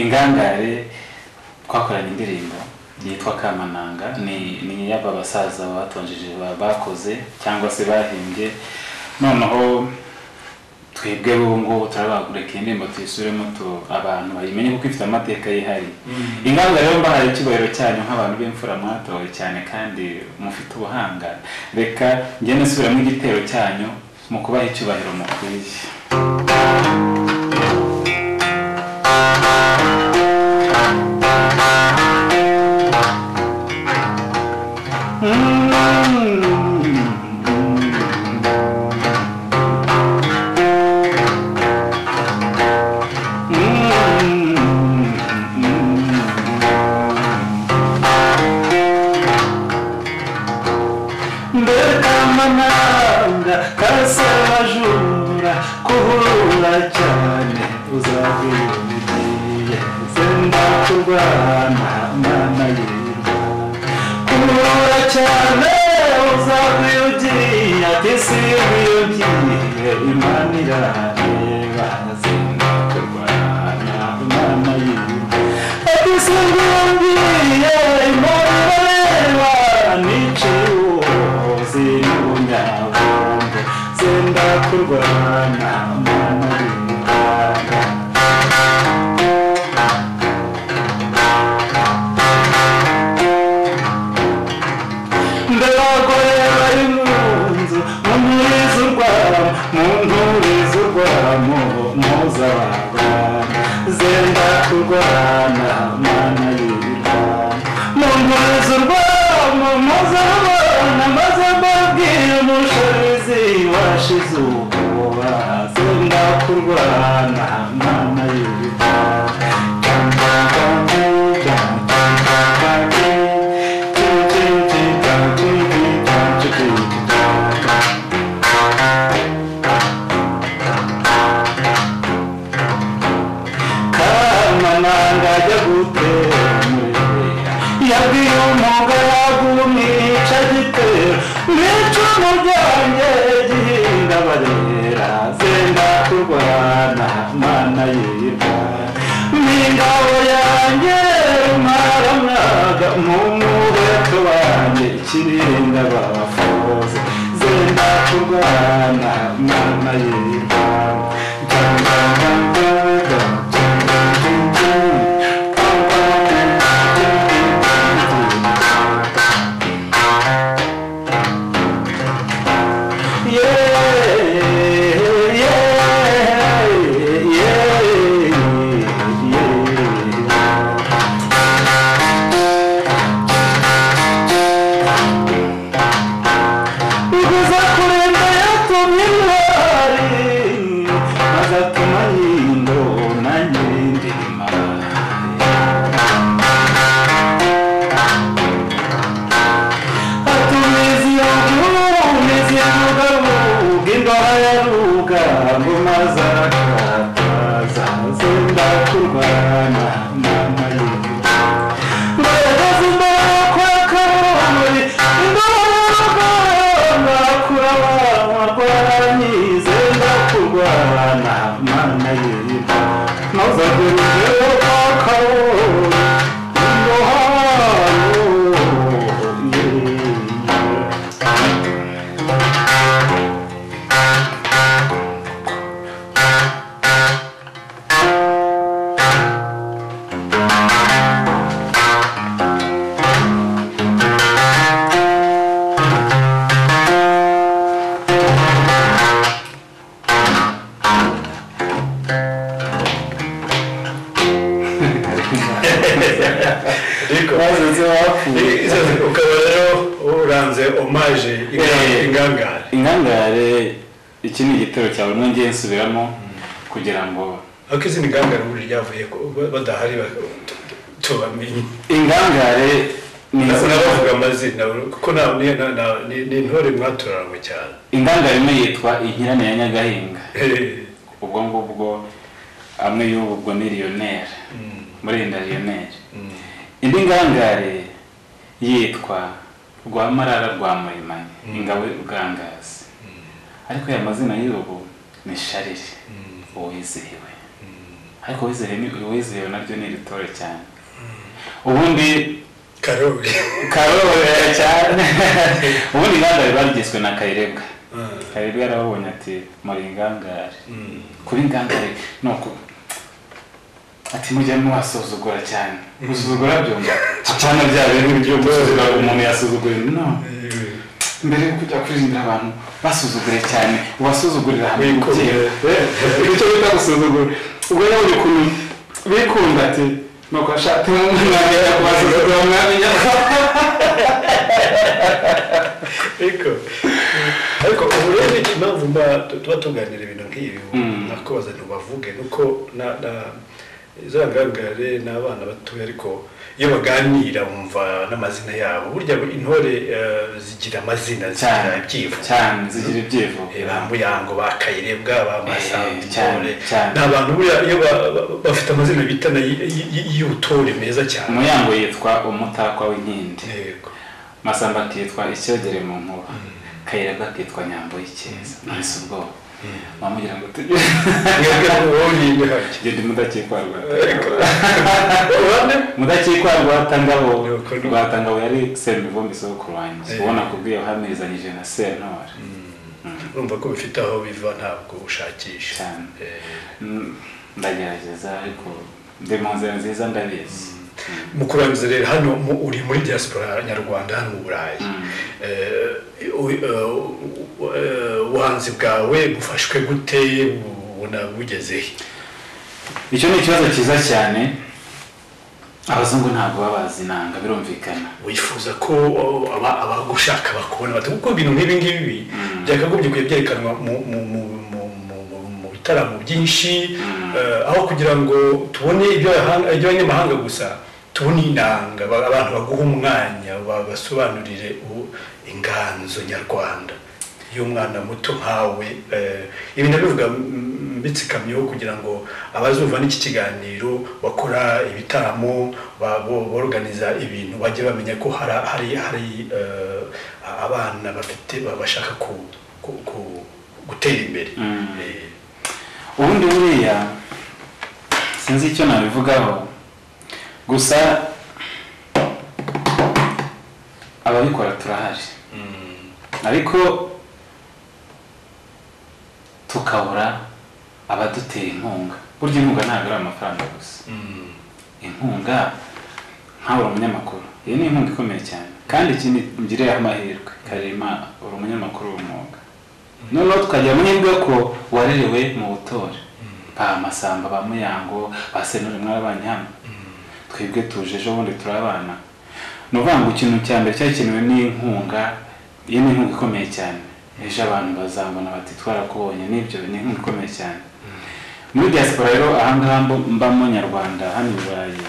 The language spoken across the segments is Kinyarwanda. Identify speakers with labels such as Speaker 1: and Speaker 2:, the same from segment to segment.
Speaker 1: Ingangare twakoranye indirimbo yitwa Kamananga, ni yaba basaza batonjeje bakoze cyangwa se bahimbye. Noneho twebwe ubu ngubu turabagureka indirimbo tuyisubiremo abantu bayimenye kuko ifite amateka yihariye. Ingangare rero mbahaye icyubahiro cyanyu nk'abantu b'imfura mwatowe cyane kandi mufite ubuhanga, reka ngende nsubiramo igitero cyanyu mu kubaha icyubahiro mukwiye. Ingangare iki ni igitero cyawe nongeye nsubiramo kugira ngo
Speaker 2: ariko izindi ngangare muri ryavuye ko badahari tubamenye.
Speaker 1: Ingangare
Speaker 2: ni nabavuga amazina kuko ni intore mwatoranywe cyane.
Speaker 1: Ingangare imwe yitwa Inkirane ya Nyagahinga, ubwo ngubwo amwe y'ubwo ni Lionel Murinda Lionel. Indi ngangare yitwa Rwamarara rwa Murimanye, ingabo Rugangazi. Ariko ya mazina y'ubu ni Sharire uwizihiwe. Ariko Uwizewe naryo ni iritore cyane. Ubundi
Speaker 2: Karori
Speaker 1: cyane. Ubundi ingangare barigizwe na Kayirebwa. Kayirebwa yarababonye ati muri ingangare. Kuba ingangare nuko ati mujye mubasuzugura cyane. Gusuzugura byumva apana bya bintu byo gusuzugura umuntu yasuzugura. No. Mbere yo kujya kuririmbira abantu basuzugure cyane, ubasuzugurira hamwe n'umubyeyi. Icyo bita gusuzugura. Ubwo yabonye ukuntu bikunda ati nuko ashaka umwanya kubasuzugura mwamenya.
Speaker 2: Ariko ubu rero impamvu tuba tuganira ibintu nk'ibi nakubaza ntibavuge nuko na izo ngangare n'abana batoya, ariko iyo baganira bumva n'amazina yabo. Burya intore zigira amazina, zigira ibyivugo
Speaker 1: cyane, zigira ibyivugo.
Speaker 2: Ba Muyango, ba Kayirebwa, ba Masamba, intore ni abantu buriya iyo bafite amazina bitana y'ubutore meza cyane.
Speaker 1: Muyango yitwa umutakwa w'inkindi, Masamba akitwa icyogere mu nkuba, Kayirebwa akitwa Nyambo y'Icyeza. Nahise ubwoba wamugira ngo tujye ngende Mudakikwa Mudakikwa Rwatangabo yari Semivumbi sogokuru wanjye, ubona kubwiye wahamirizanyije na Sentore.
Speaker 2: Urumva ko bifite aho biva, ntabwo ushakisha
Speaker 1: cyane. Ndagerageza ariko ndi mu nzira nziza ndabizi.
Speaker 2: Mu kurangiza rero, hano uri muri diaspora nyarwanda hano mu Burayi, ubuhanzi bwawe bufashwe gute, ubona bugeze he?
Speaker 1: Icyo ni ikibazo cyiza cyane. Abazungu ntabwo baba bazi inanga, birumvikana.
Speaker 2: Wifuza ko abagushaka bakubona bati, kuko ibintu nk'ibi ngibi byakagombye kujya byerekanwa mu bitaramo byinshi, aho kugira ngo tubone iby'abanyamahanga gusa, tubone inanga, abantu baguha umwanya basobanurire inganzo nyarwanda y'umwana muto nkawe. Ibi ndabivuga mbitsikamyeho kugira ngo abazumva n'iki kiganiro bakora ibitaramo, borganiza ibintu, bajye bamenya ko hari abana bafite bashaka gutera imbere.
Speaker 1: Ubundi buriya sinzi icyo nabivugaho, gusa ababikora turahari, ariko tukabura abadutera inkunga. Burya inkunga ntabwo ari amafaranga gusa. Inkunga nkawe uri umunyamakuru, iyi ni inkunga ikomeye cyane. Kandi ikindi ngiriyeho amahirwe, Karima uri umunyamakuru w'umwuga, noneho tukagira amahirwe ko warerewe mu butore, ba Masamba, ba Muyango, ba Sentore mwarabanye hamwe, twebwe tuje ejo bundi turabana. Ni ukuvuga ngo ikintu cya mbere cyakenewe ni inkunga. Iyi ni inkunga ikomeye cyane. Ejo abantu bazambona bati twarakubonye, n'ibyo ni inkunga ikomeye cyane. Muri diaspora rero ahangaha mbamo nyarwanda hano i Burayi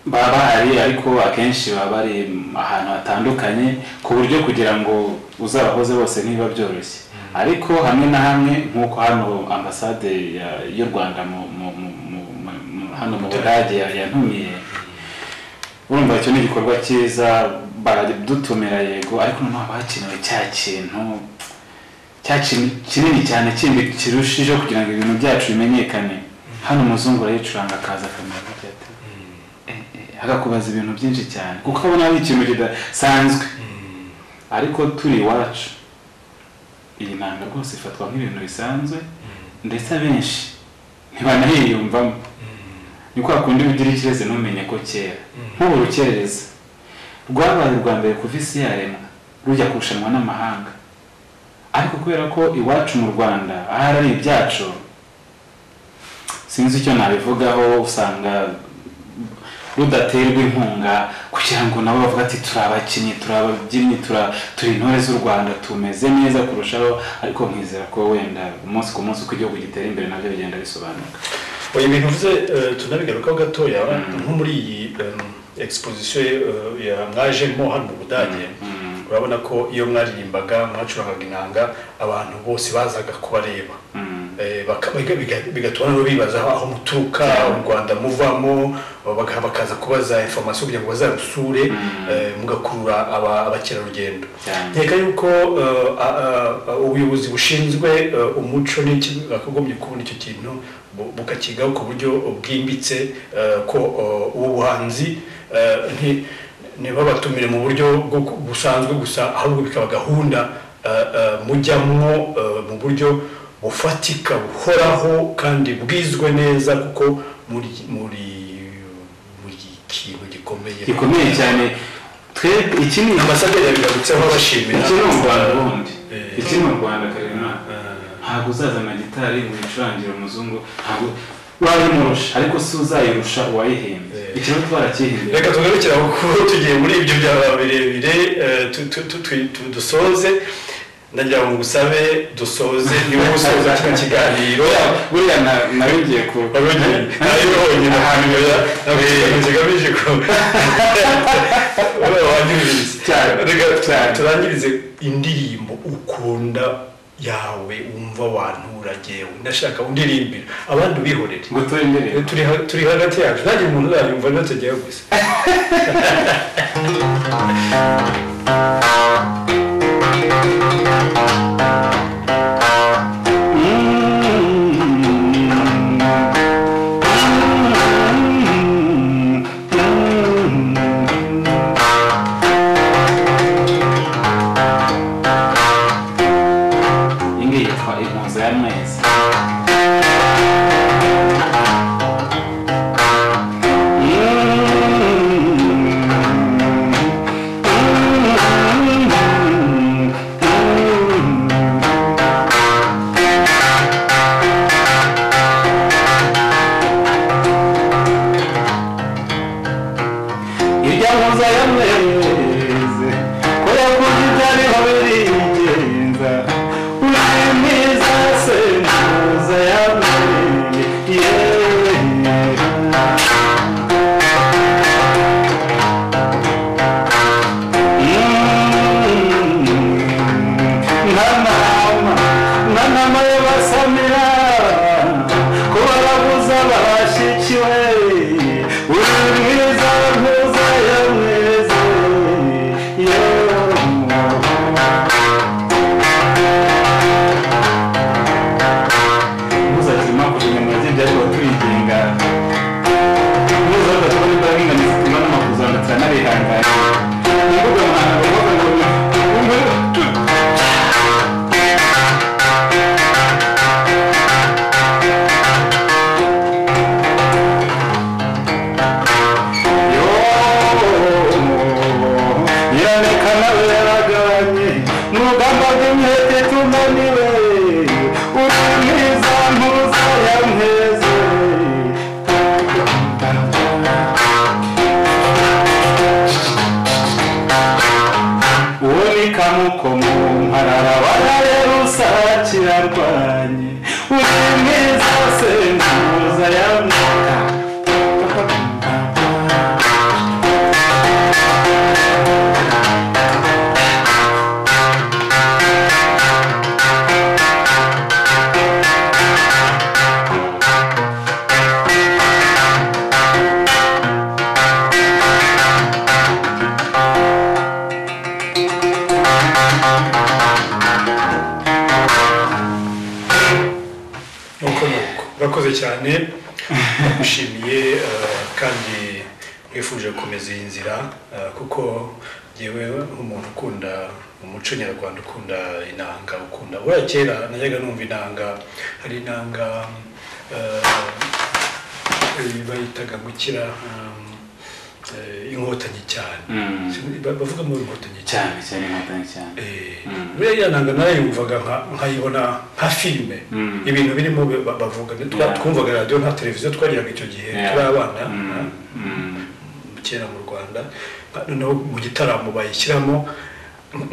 Speaker 1: baba bahari, ariko akenshi baba bari ahantu hatandukanye, ku buryo kugira ngo uzabahoze bose ntibiba byoroshye. Ariko hamwe na hamwe nk'uko hano ambasade y'u Rwanda hano mu Budage yantumiye, urumva icyo ni igikorwa cyiza, baradutumira yego, ariko noneho haba hakenewe cya kintu kinini cyane kindi kirushijeho kugira ngo ibintu byacu bimenyekane. Hano umuzungu arayicuranga akaza akamera gutya ati agakubaza ibintu byinshi cyane, kuko abona ari ikintu kidasanzwe. Ariko turi iwacu iyi nanga rwose ifatwa nk'ibintu bisanzwe, ndetse abenshi ntibanayiyumvamo. Ni kwa kundi ugira ikirezi ntumenye ko kera. Nk'ubu urukerereza rwabaye urwa mbere kuva isi yaremwa rujya kurushanwa n'amahanga, ariko kubera ko iwacu mu Rwanda ahari ari ibyacu, sinzi icyo nabivugaho, usanga rudaterwa inkunga kugira ngo nabo bavuga ati turi abakinnyi, turi ababyinnyi, turi intore z'u Rwanda, tumeze neza kurushaho. Ariko nkizera ko wenda umunsi ku munsi uko igihugu gitera imbere nabyo bigenda bisobanuka.
Speaker 2: Oya, ibintu uvuze tunabigarukaho gatoya. Nko muri iyi exposition ya mwajemo hano mu Budage, urabona ko iyo mwaririmbaga, mwacurangaga inanga, abantu bose bazaga kubareba, Bigatuma nabo bibaza aho muturuka, u Rwanda muvamo, bakaza kubaza information kugira ngo bazarusure, mugakurura abakerarugendo. Nkeka yuko ubuyobozi bushinzwe umuco n'iki bakagombye kubona icyo kintu bukakigaho ku buryo bwimbitse, ko ubu buhanzi ntibabatumire mu buryo busanzwe gusa, ahubwo bikaba gahunda mujyamwo mu buryo bufatika buhoraho kandi bwizwe neza, kuko muri kintu gikomeye
Speaker 1: cyane. Twe iki ni
Speaker 2: ambasaderi yabigarutseho abashimira.
Speaker 1: Iki ni u Rwanda ubundi, iki ni u Rwanda Karema. Ntabwo uzazana gitari ngo uyicurangire umuzungu, ntabwo wayimurusha, ariko si uzayirusha uwayihimbye. Iki rero twarakihimbye.
Speaker 2: Reka tugarukire aho kuko tugiye muri ibyo byaba birebire, dusoze. Ndagira ngo ngusabe dusoze, niwe usoza kino kiganiro.
Speaker 1: Buriya nabigiye ku
Speaker 2: nabibonye kigamije ko wanyumvise. Reka turangirize indirimbo ukunda yawe wumva wantura jyewe ndashaka undirimbira, abandi ubihorere.
Speaker 1: Ngo turi indirimbo
Speaker 2: turi hagati yacu, ntagira umuntu uzayumva niba tugiye gusa. Urakoze cyane, ndagushimiye kandi nkwifuje gukomeza iyi nzira, kuko yewe nk'umuntu ukunda umuco nyarwanda, ukunda inanga, ukunda buriya kera najyaga numva inanga, hari inanga bayitaga gukira inkotanyi cyane, bavuga mu inkotanyi
Speaker 1: cyane cyane, inkotanyi cyane.
Speaker 2: Buriya nanga narayumvaga nkayibona nka filime, ibintu birimo bavuga. Twumvaga radiyo nta televiziyo twagiraga icyo gihe turi abana kera mu Rwanda, noneho mu gitaramo bayishyiramo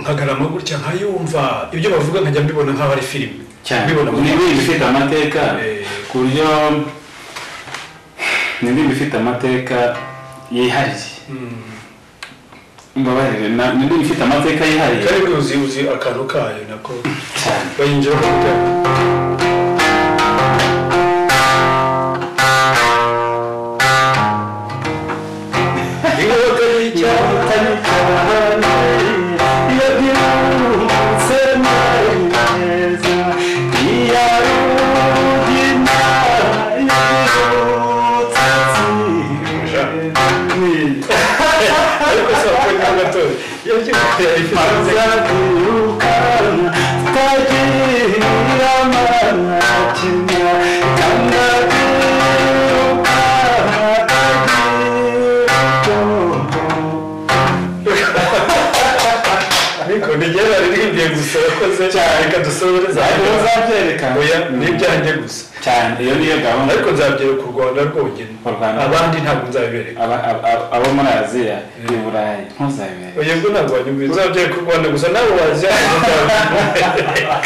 Speaker 2: nkagarama gutya nkayumva ibyo bavuga, nkajya mbibona nk'aho ari filime
Speaker 1: cyane. Ni ibintu bifite amateka ku buryo ni ibintu bifite amateka yihariye. Mbabarire, ni ifite amateka yihariye.
Speaker 2: Kandi uzi akantu kayo nako bayinjira mu gutera.
Speaker 1: Mazabyirukana zitagira amakemwa, Kandabyirukana tagira ubwoba.
Speaker 2: Ariko nigera naririmbiye gusa, yakoze
Speaker 1: Cyane.
Speaker 2: Reka dusohoreze aha.
Speaker 1: Ariko uzabyerekana.
Speaker 2: Oya, ni ibyanjye gusa.
Speaker 1: Cyane, iyo niyo gahunda.
Speaker 2: Ariko nzabyereka u Rwanda rwonyine.
Speaker 1: U Rwanda.
Speaker 2: Abandi ntabwo nzabibereka.
Speaker 1: Abo muri Aziya, i Burayi, ntuzabibereke.
Speaker 2: Oya, ubwo ntabwo wanyumvira, nzabyereka u Rwanda gusa, nawe waziya ntabwo nzabibereka.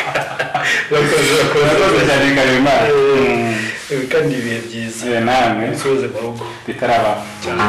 Speaker 2: Urakoze,
Speaker 1: Urakoze
Speaker 2: urakoze.
Speaker 1: cyane, Karemera.
Speaker 2: Kandi ibihe byiza.
Speaker 1: Namwe.
Speaker 2: Nsoze mu rugo.
Speaker 1: Bitaraba.
Speaker 2: Cyane.